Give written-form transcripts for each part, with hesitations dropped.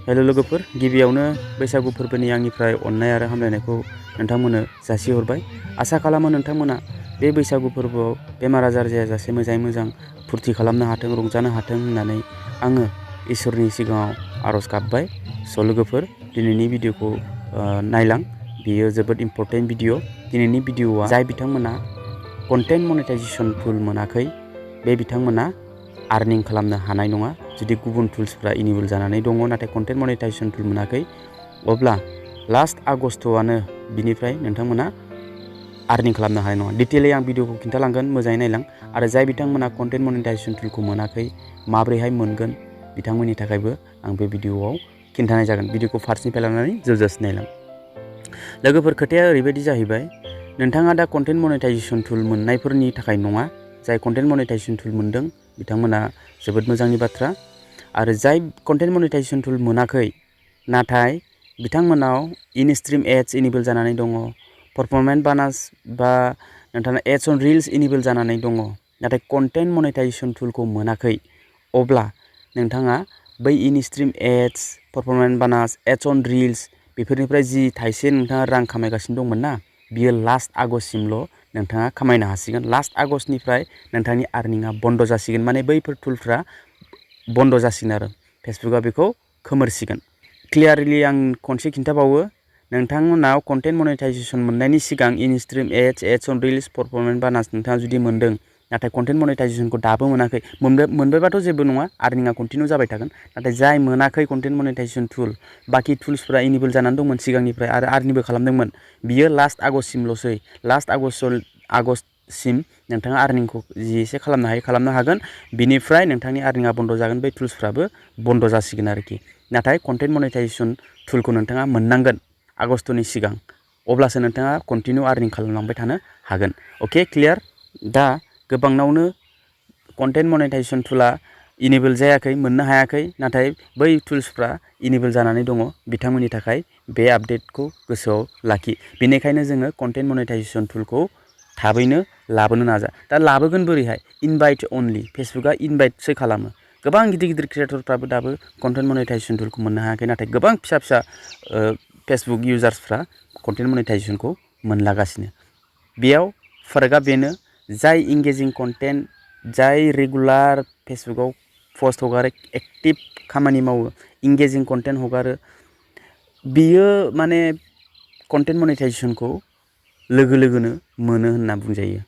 Hello लोगोफोर, गिबियावनो बैसागु फोरबोनि आंनिफ्राय अननाय आरो हामलायनायखौ नोंथांमोननो जासिहरबाय। आसा खालामो नोंथांमोना बे बैसागु फोरबोआव बेमार आजार जायाजासे मोजाङै मोजां फुरथि खालामनो हाथों, रंजानो हाथों होननानै आङो इसोरनि सिगाङाव आरज गाबबाय। स' लोगोफोर, दिनैनि भिडिअखौ नायलां, बियो जोबोद इम्परटेन्ट भिडिअ। दिनैनि भिडिअआ जाय बिथांमोना कन्टेन्ट मनेटाइजेसन टुल मोनाखै, बे बिथांमोना आर्निं खालामनो हानाय नङा। जुदि गुबुन टुल्सफ्रा इनेबल जानानै दङ नाथाय कन्टेन्ट मनेटाइजेसन टुल मोनाखै, अब्ला लास्ट आगस्टआनो बिनिफ्राय नोंथांमोना आर्निं खालामनो हानाय नङा। डिटेलै आं भिडिअखौ खिन्थालांगोन, मोजाङै नायलां। आरो जाय बिथांमोना कन्टेन्ट मनेटाइजेसन टुलखौ मोनाखै, माब्रैहाय मोनगोन, बिथांमोननि थाखायबो आं बे भिडिअआव खिन्थानाय जागोन। भिडिअखौ फार्स्टनिफ्राय लानानै जोबजासिम नायलां। लोगोफोर, खोथाया ओरैबायदि जाहैबाय, नोंथाङा दा कन्टेन्ट मनेटाइजेसन टुल मोननायफोरनि थाखाय नङा। जाय कन्टेन्ट मनेटाइजेसन टुल मोनदों बिथांमोना जोबोद मोजांनि बाथ्रा। आरो जाय कन्टेन्ट मनेटाइजेसन टुल मोनाखै नाथाय बिथांमोनाव इन स्ट्रिम एड्स इनेबल जानानै दङ, पारफरमेन्स बानास बा नोंथाङा एड्स अन रिल्स इनेबल जानानै दङ, नाथाय कन्टेन्ट मनेटाइजेसन टुलखौ मोनाखै, अब्ला नोंथाङा बै इन स्ट्रिम एड्स, पारफरमेन्स बानास, एड्स अन रिल्स बेफोरनिफ्राय जि थाइसे नोंथाङा रां खामायगासिनो दंमोन ना, बियो लास्ट आगस्टसिमल' नोंथाङा खामायनो हासिगोन। लास्ट आगस्टनिफ्राय नोंथांनि आर्निंआ बन्द जासिगोन। माने बैफोर टुलफ्रा बन्द जासिगोन आरो फेसबुकआ बेखौ खोमोरसिगोन। क्लियारलि आं खनसे खिन्थाबावो, नोंथांमोनाव कन्टेन्ट मनेटाइजेसन मोननायनि सिगां इन स्ट्रिम एड्स, एड्स अन रिल्स, पारफरमेन्स बानास नोंथाङा जुदि मोनदों नाथाय कन्टेन्ट मनेटाइजेसनखौ दाबो मोनाखै, मोनबायबाथ' जेबो नङा, आर्निंआ कन्टिनिउ जाबाय थागोन। नाथाय जाय मोनाखै कन्टेन्ट मनेटाइजेसन टुल, बाखि टुल्सफ्रा इनेबल जानानै दंमोन सिगांनिफ्राय आरो आर्निंबो खालामदोंमोन, बियो लास्ट आगस्टसिमल'सै। लास्ट आगस्टसिम नोंथाङा आर्निंखौ जि एसे खालामनो हायो खालामनो हागोन। बिनिफ्राय नोंथांनि आर्निंआ बन्द जागोन, बै टुल्सफ्राबो बन्द जासिगोन आरोखि। नाथाय कन्टेन्ट मनेटाइजेसन टुलखौ नोंथाङा मोननांगोन आगस्टनि सिगां, अब्लासो नोंथाङा कन्टिनिउ आर्निं खालामलांबाय थानो हागोन। अके, क्लियार? दा गोबांनावनो कन्टेन्ट मनेटाइजेसन टुला इनेबल जायाखै, मोननो हायाखै, नाथाय बै टुल्सफ्रा इनेबल जानानै दङ। बिथांमोननि थाखाय बे आपडेटखौ गोसोआव लाखि। बेनिखायनो जोङो कन्टेन्ट मनेटाइजेसन टुलखौ थाबैनो लाबोनो नाजा। दा लाबोगोन बोरैहाय? इनभाइट अनलि। फेसबुकआ इनभाइटसो खालामो। गोबां गिदिर गिदिर क्रिएटरफ्राबो दाबो कन्टेन्ट मनेटाइजेसन टुलखौ मोननो हायाखै, नाथाय गोबां फिसा फिसा फेसबुक इउजार्सफ्रा कन्टेन्ट मनेटाइजेसनखौ मोनलागासिनो। बेयाव फारागा बेनो, जाय इंगेजिं कन्टेन्ट, जाय रेगुलार फेसबुकआव पस्ट हगारो, एक्टिभ खामानि मावो, इंगेजिं कन्टेन्ट हगारो, बियो माने कन्टेन्ट मनेटाइजेसनखौ लोगो लोगोनो मोनो होनना बुंजायो।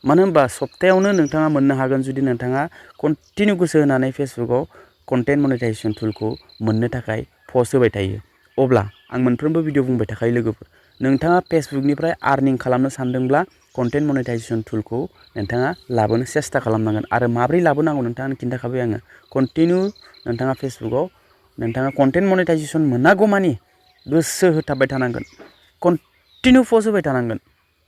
मानो होनबा सप्तायावनो नोंथाङा मोननो हागोन जुदि नोंथाङा कन्टिनिउ गोसो होनानै फेसबुकआव कन्टेन्ट मनेटाइजेसन टुलखौ मोननो थाखाय पस्ट होबाय थायो। अब्ला आं मोनफ्रोमबो भिडिअ बुंबाय थाखायो लोगोफोर, नोंथाङा फेसबुकनिफ्राय आर्निं खालामनो सानदोंब्ला कन्टेन्ट मनेटाइजेसन टुलखौ नोंथाङा लाबोनो सेस्था खालामनांगोन। आरो माब्रै लाबोनांगौ नोंथाङा खिन्थाखाबाय आङो। कन्टिनिउ नोंथाङा फेसबुकआव नोंथाङा कन्टेन्ट मनेटाइजेसन मोनागौमानि गोसो होथाबबाय थानांगोन, कन्टिनिउ पस्ट होबाय थानांगोन,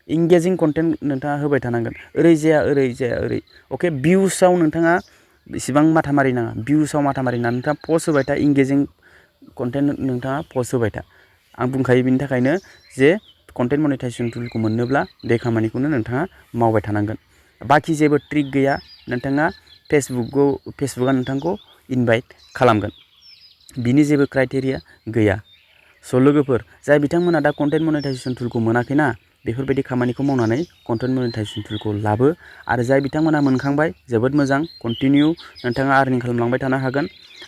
इंगेजिं कन्टेन्ट नोंथाङा होबाय थानांगोन। ओरै जाया ओरै जाया ओरै। अके, भिउसआव नोंथाङा इसिबां माथा मारिनाङा, भिउसआव माथा मारिनाङा, नोंथाङा पस्ट होबाय था, इंगेजिं कन्टेन्ट नोंथाङा पस्ट होबाय था। आं बुंखायो बिनि थाखायनो जे कन्टेन्ट मनेटाइजेसन टुलखौ मोननोब्ला बे खामानिखौनो नोंथाङा मावबाय थानांगोन। बाखि जेबो ट्रिक गैया, नोंथाङा फेसबुकआ नोंथांखौ इनभाइट खालामगोन, बिनि जेबो क्राइटेरिया गैया। स' लोगोफोर, जाय बिथांमोना दा कन्टेन्ट मनेटाइजेसन टुलखौ मोनाखैना, बेफोरबायदि खामानिखौ मावनानै कन्टेन्ट मनेटाइजेसन टुलखौ लाबो। आरो जाय बिथांमोना मोनखांबाय, जोबोद मोजां, कन्टिनिउ नोंथाङा आर्निं खालामलांबाय थानो हागोन।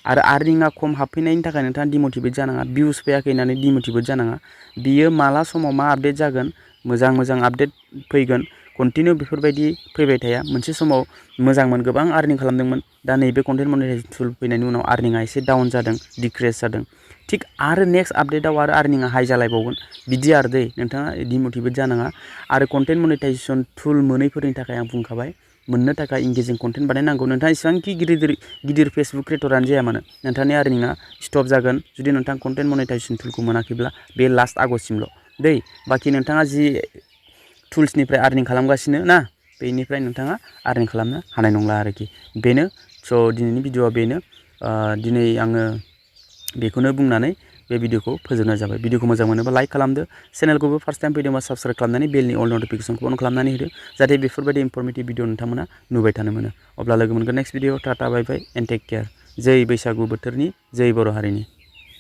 आरो आर्निंआ खम हाबफैनायनि थाखाय नोंथाङा डिमटिभेट जानाङा, भिउस फैयाखै होननानै डिमटिभेट जानाङा। बियो माला समाव मा आपडेट जागोन, मोजां मोजां आपडेट फैगोन, कन्टिनिउ बेफोरबायदि फैबाय थाया। मोनसे समाव मोजांमोन, गोबां आर्निं खालामदोंमोन, दा नैबे कन्टेन्ट मनेटाइजेसन टुल फैनायनि उनाव आर्निंआ एसे डाउन जादों, डिक्रिस जादों। थिग आरो नेक्स्ट आपडेटआव आरो आर्निंआ हाई जालायबावगोन, बिदि आरो दै, नोंथाङा डिमटिभेट जानाङा। आरो कन्टेन्ट मनेटाइजेसन टुल मोनैफोरनि थाखाय आं बुंखाबाय, मोननो थाखाय इंगेजिं कन्टेन्ट बानायनांगौ। नोंथाङा इसेबांखि गिदिर फेसबुक क्रिएटरानो जाया मानो, नोंथांनि आर्निंआ स्टप जागोन जुदि नोंथाङा कन्टेन्ट मनेटाइजेसन टुलखौ मोनाखैब्ला। बे लास्ट आगस्टसिमल' दै। बाखि नोंथाङा जि टुल्सनिफ्राय आर्निं खालामगासिनो ना, बेनिफ्राय नोंथाङा आर्निं खालामनो हानाय नंला आरोखि। बेनो। स' दिनैनि भिडिअआ बेनो। दिनै आङो बेखौनो बुंनानै बे भिडिअखौ फोजोबनाय जाबाय। भिडिअखौ मोजां मोनोबा लाइक खालामदो, चेनेलखौबो फार्स्ट टाइम फैदोंबा साबस्क्राइब खालामनानै बेलनि अल नटिफिकेसनखौ अन खालामनानै होदो, जाहाथे बेफोरबायदि इनफरमेटिभ भिडिअ नोंथांमोना नुबाय थानो मोनो। अब्ला लोगो मोनगोन next video. Tata bye bye and take care. जै बैसागु बोथोरनि, जै बर' हारिनि।